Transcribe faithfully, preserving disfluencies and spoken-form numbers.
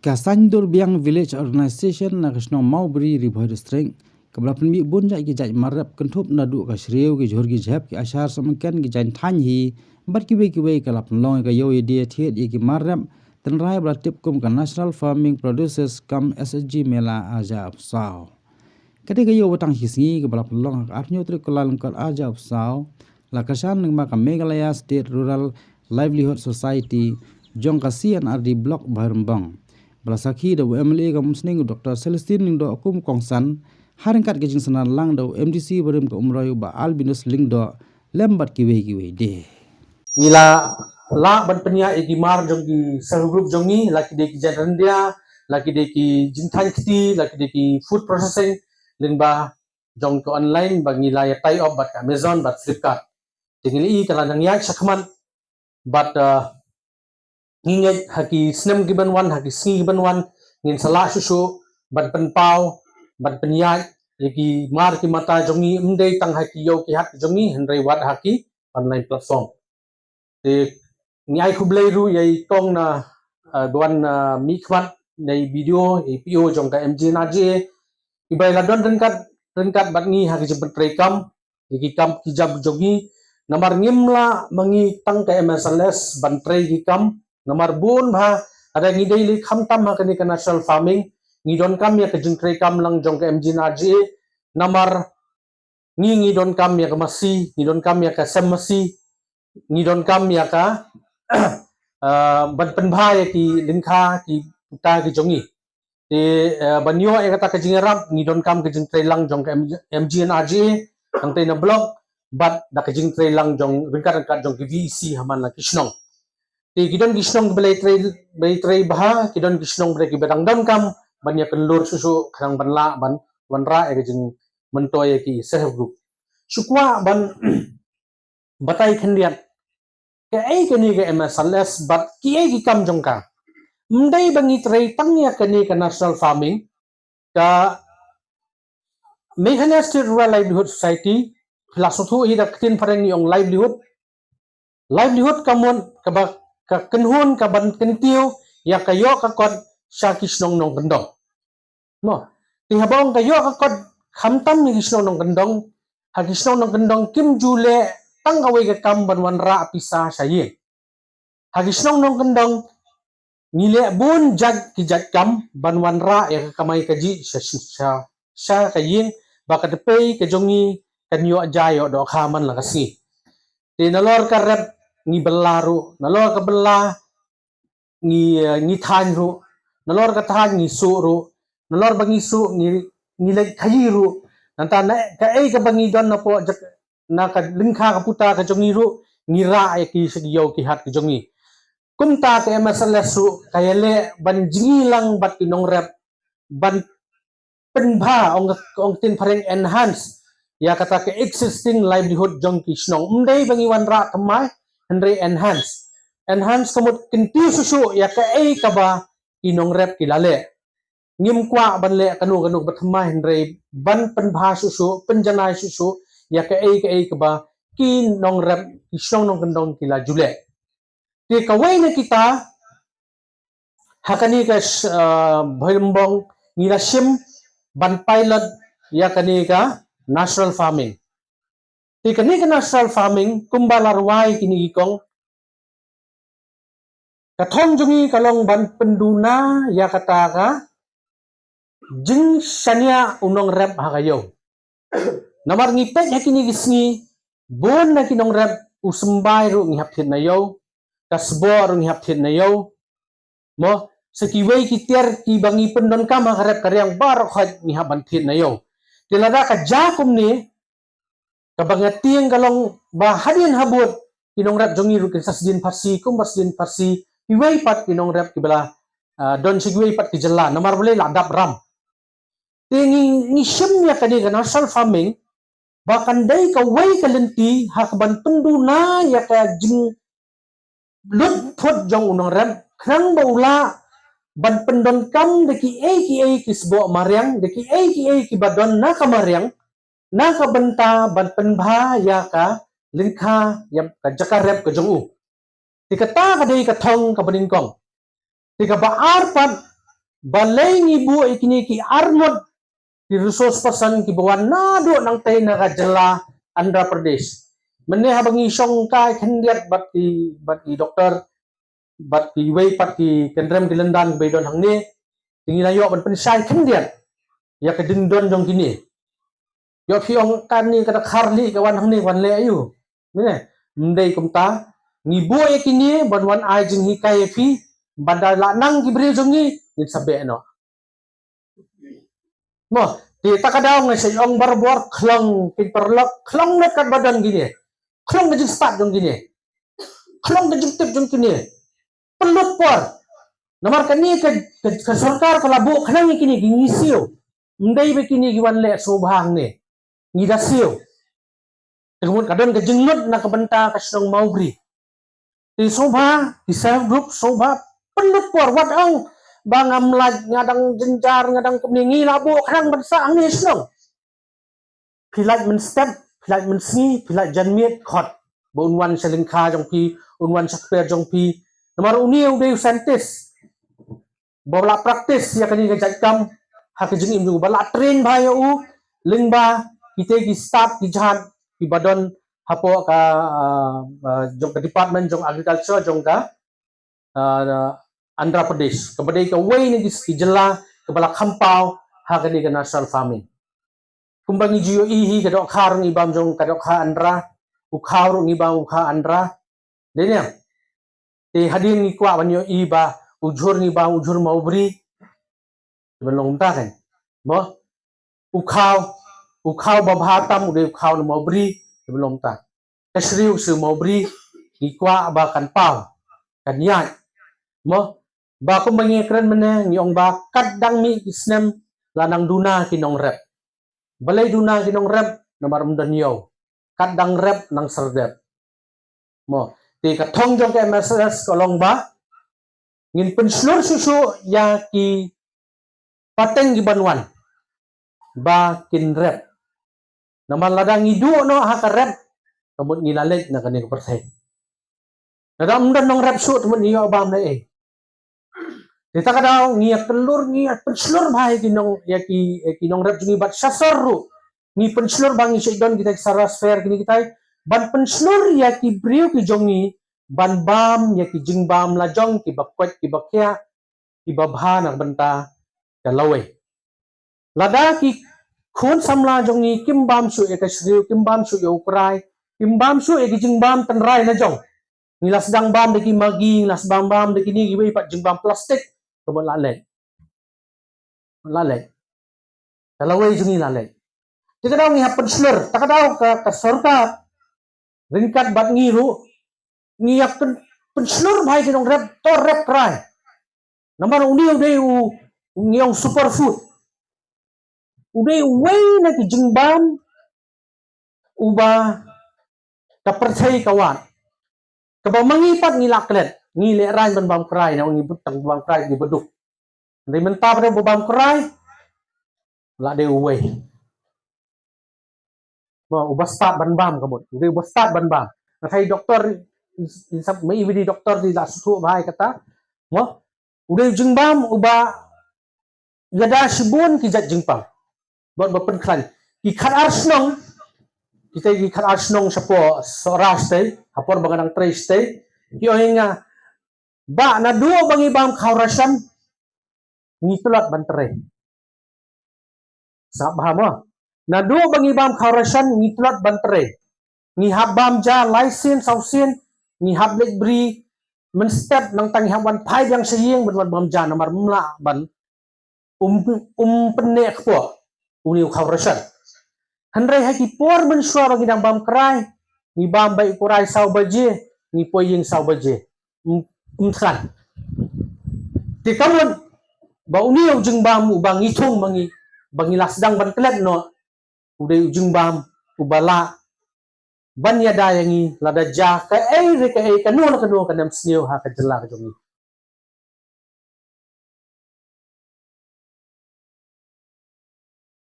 Ka Saindur Biang Village Organization na ka shnong Mawbri, Ri Bhoi District, kaba la pynmih bun jait ki jait mar rep kynthup naduh ka shriew, ki jhur ki jhep, ki ashar, samken, ki jaiñ thaiñ hi bad kiwei kiwei, ka la pynlong ïa ka ïew ïa die thied ïa ki mar rep tynrai ba la tip kum ka National Farming Producers cum S H G Mela arhajar arphew saw. Ka dei ka ïew ba tang shi sngi kaba la pynlong ha ka arphew hynñiew tarik Kyllalyngkot arhajar arphew saw, la kyrshan lyngba ka Meghalaya State Rural Livelihood Society jong ka C and R D Block Bhoirymbong. Ba la sakhi da u M L A ka Umsning, u Doctor Celestine Lyngdoh kum u kongsan, ha ryngkat ka jingsynran lang da u M D C barim ka Umroi, u Bah Albinus Lyngdoh, lem bad kiwei kiwei de. Ngi la lah ban pynïaid ïa ki mar jong ki self help group jong ngi, la ki dei ki jaiñ ryndia, la ki dei ki jingthaiñ kti, la ki dei ki food processing, lyngba jong ka online ba ngi la ïa tie up bad ka Amazon bad Flipkart. Te ngi la i ka la nang ïaid shakhmat bad, uh, ngi ngeit ha ki snem ki ban wan, ha ki sngi ki ban wan, ngin sa lah shuh shuh ban pynpaw, ban pynïaid ïa ki mar ki mata jong ngi, ym dei tang ha ki ïew ki hat jong ngi, hynrei wat ha ki online platform. Te ngi ai khublei ruh ïa i kong na, uh, ba wan, uh, mihkhmat na i video, i P O jong ka M G N R G A, i ba i la don ryngkat, ryngkat bad ngi ha ki jingpyntreikam ïa ki kam ki jam jong ngi. Namar ngim lah ma ngi tang ka M S L S ban trei ki kam, namar bun bha, lada ngi dei lei khamtam ha kane ka national farming, ngi donkam ïa ka jingtreikam lang jong ka M G N R G A. Namar ngi, ngi donkam ïa ka masi, ngi donkam ïa ka sem masi, ngi donkam ïa ka, ah, ban pynbha ïa ki lyngkha ki puta ki jong ngi. Te, eh, ban ïoh ïa kata ka jingïarap, ngi donkam ka jingtrei lang jong ka M-, M G N R G A, tang tei na block, bad da ka jingtrei lang jong ryngkat ryngkat jong ki V E C ha man la ki shnong. Te ki don ki shnong ba la trei, ba la trei bha, ki don ki shnong ba la ki ba dang donkam ban ïa kynlur shuh shuh khnang ban lah ban wanrah ïa ka jingmyntoi ïa ki self help group. Shu kwah ban batai khyndiat kaei kane ka M S L S bad kiei ki kam jong ka. Ym dei ba ngi trei tang ïa kane ka national farming, ka Meghalaya State Rural Livelihood Society, phi la sngewthuh hi da ka ktien phareng ngi ong livelihood. Livelihood ka mut kaba ka kynhun ka ban kyntiew ïa ka ïoh ka kot sha ki shnong nongkyndong. Mo, te haba ong ka ïoh ka kot khamtam ïa ki shnong nongkyndong, ha ki shnong nongkyndong kim ju leh tang kawei ka kam ban wanrah pisa sha ïing. Ha ki shnong nongkyndong ngi leh bun jait ki jait kam ban wanrah ïa ka kamai kajih sha, sha, sha ka ïing, ba ka tpei ka jong ngi kan ïoh ja ïoh dohkha man la ka sngi. Te nalor ka rep ngi bylla ruh, nalor ka bylla ngi, eh, ngi thaiñ ruh, nalor ka thaiñ ngi suh ruh, nalor ba ngi suh ngi, ngi leit khaïi ruh. Nangta na kaei kaba ngi don na poh jak-, na ka lyngkha ka puta ka jong ngi ruh, ngi rah ïa ki sha ki ïew ki hat ki jong ngi. Kumta ka M S L S ruh ka ïaleh ban jngi lang bad ki nongrep ban pynbha, ong, ong ktien phareng enhance ïa kata ka existing livelihood jong ki shnong. Ym dei ba ngi wanrah thymmai, hynrei enhance. Enhance ka mut kyntiew shuh shuh ïa kaei kaba ki nongrep ki la leh. Ngim kwah ban leh kano kano kaba thymmai, hynrei ban pynbha shuh shuh, pynjanai shuh shuh ïa kaei kaei kaba ki nongrep, ki shnong nongkyndong ki la ju leh. Te kawei na kita, ha kane ka sh-, ah, Bhoirymbong ngi la shim ban pilot ïa kane ka national farming. Te kane ka national farming kumba la rwai kine ki kong, ka thong jong ngi ka long ban pynduna ïa kata ka jingshaniah u nongrep ha ka ïew. Namar ngi peit ha kine ki sngi, bun na ki nongrep, u symbai ruh ngi hap thied na ïew, ka sboh ruh ngi hap thied na ïew. Mo, sa kiwei ki tiar kiba ngi pyndonkam ha ka rep ka riang baroh khoit ngi hap ban thied na ïew. Te lada ka jia kumne, kaba nga tieng ka long ba hadien habud ki nongrep jong ngi ruh kin sa sdien pharsi, kumba sdien pharsi kiwei pat ki nongrep kiba la, ah, don sha kiwei pat ki jylla, namar balei la dap ram. Te ngi, ngi shim ïa kane ka national farming ba kan dei kawei ka lynti ha kaban pynduna ïa ka jing lut phut jong u nongrep, khnang ba u lah ban pyndonkam da kiei kiei ki sboh mariang, da kiei kiei kiba don na ka mariang, na ka bynta ban pynbha ïa ka lyngkha, ïa ka jaka rep ka jong u. Te kata ka dei ka thong kaba nyngkong. Te kaba ar pat, Balei ngi buh ïa kine ki arngut ki resource person kiba wan naduh nangtei na ka jylla Andhra Pradesh. Mynne haba ngi shong kai khyndiat bad ki, bad ki doktor, bad kiwei pat ki kynrem ki lyndan kiba don hangne, te ngi la ïoh ban pynshai khyndiat ïa ka jingdon jong kine. Ïoh phi ong kane ka dkhar lieh ka wan hangne wan leh aïu. Ne, ym dei kumta, ngi buh ïa kine ban wan ai jinghikai ïa phi, bad lada la nang ki briew jong ngi, ngin sa beh noh. Mo, te ta ka daw nga sa ong barabor, khlong ki paralok, khlong lut katba don kine. Khlong ka jingstad jong kine. Khlong ka jingtip jong kine. Pynlut por. Namar kane ka, ka, ka sorkar ka la buh khnang ïa kine ki, ngi siew. Ym dei ba kine ki wan leh sngewbha hangne. Ngi da siew. Te ka mut ka don ka jinglut na ka bynta ka shnong Mawbri. Te sngewbha, ki self group sngewbha pynlut por, wat ong ba ngam lait, nga dang jynjar, nga dang kumne, ngi la buh khnang ban sah hangne shnong. Phi lait mynstep, phi lait mynsngi, phi lait janmiet, khot. Ba un wan sha lyngkha jong phi, un wan sha kper jong phi. Namar une u dei u scientist ba la practice ïa kane ka jait kam ha ka jingim jong u, ba la train bha ïa u lyngba kita ki staff ki jait kiba don hapoh ka, ah, ah, jong ka department jong agriculture jong ka, ah, Andhra Pradesh, kaba dei kawei na ki, ki jylla kaba la kham paw ha kane ka natural farming. Kumba ngi ju ïohi hi ka dohkha ruh ngi bam jong ka dohkha Andhra, u khaw ruh ngi bam u khaw Andhra. Dei ne? Te hadien ngi kwah ban ïohi ba u jhur ngi bam u jhur Mawbri. Te ban long kumta kan. Mo? U khaw, u khaw ba bha tam u dei u khaw na Mawbri. Te ban long kumta. Ka shriew, shriew Mawbri, ngi kwah ba kan paw, kan ïaid. Mo? Ba kumba ngi kren mynne, ngi ong ba kat dang mih ki snem la nang duna ki nongrep. Balei duna ki nongrep? Namar ym don ïew. Kat dang rep nang serdep. Mo, te ka thong jong ka M S S ka long ba ngin pynshlur shuh shuh ïa ki pateng ki ban wan ba kin rep. Namar lada ngi duh noh ha ka rep, ka mut ngi la leit na kane ka pyrthei. Lada ym don nongrep shuh, te mut ngi ïoh bam na ei. Te ta ka daw ngi ïa kylur, ngi ïa pynshlur bha ïa ki nong, ïa ki, ïa ki nongrep jong ngi bad sha sor ruh. Ngi pynshlur ba ngi shu don kitai ki Saraswet kine kitai. Ban pynshlur ïa ki briew ki jong ngi ban bam ïa ki jingbam la jong kiba koit kiba khiah, kiba bha na ka bynta ka lawei. Lada ki khun samla jong ngi kim bam shuh ïa ka shriew, kim bam shuh ïa u krai, kim bam shuh ïa ki jingbam tynrai la jong. Ngi la sdang bam da ki Maggi, ngi la sdang bam da kine kiwei pat jingbam plastik, ka mut la leit. La leit. Ka lawei jong ngi la leit. Te ka daw ngi hap pynshlur, ta ka daw ka, ka sorkar ryngkat bad ngi ruh, ngi ïa pyn-, pynshlur bha ïa ki nongrep, to rep krai. Namar une u dei u, u ngi ong superfood. U dei uwei na ki jingbam uba ka pyrthei ka wad. Kaba ma ngi pat ngi la klet, ngi lehraiñ ban bam krai, na ngi bud tang bam krai ngi baduk. Dei mynta ba dei ba bam krai, la dei uwei. Mo, uba stad ban bam ka mut. Dei uba stad ban bam. Nga thei doktor, in, in sap ma i widi doktor di la suthu bha ïa kata. Mo, u dei jingbam uba ïada shibun ki jait jingpang. Bad ba pynkhlaiñ. Ki khat ar shnong, kita ki khat ar shnong shapoh Sohra shatei, ha por ba nga dang trei shatei. Ki ong ïa nga, ba naduh ba ngi bam khaw ration, ngi tlot ban trei. Sngap bha mo. Naduh ba ngi bam khaw ration, ngi tlot ban trei. Ngi hap bam ja lai sien saw sien, ngi hap leit bri mynstep, nangta ngi hap wan phai biang sha ïing ban wan bam ja, namar ym lah ban, um, um pynneh kpoh une u khaw ration. Hynrei ha ki por mynshuwa ba ngi dang bam krai, ngi bam beit u krai saw baje, ngi poi ïing saw baje. Ym, ym thngan. Te ka mut ba une u jingbam uba ngi thung ba ngi, ba ngi la sdang ban klet noh, u dei u jingbam uba lah ban ïada ïa ngi lada jia kaei re kaei, kano na kano ka nemsniew ha ka jylla ka jong ngi.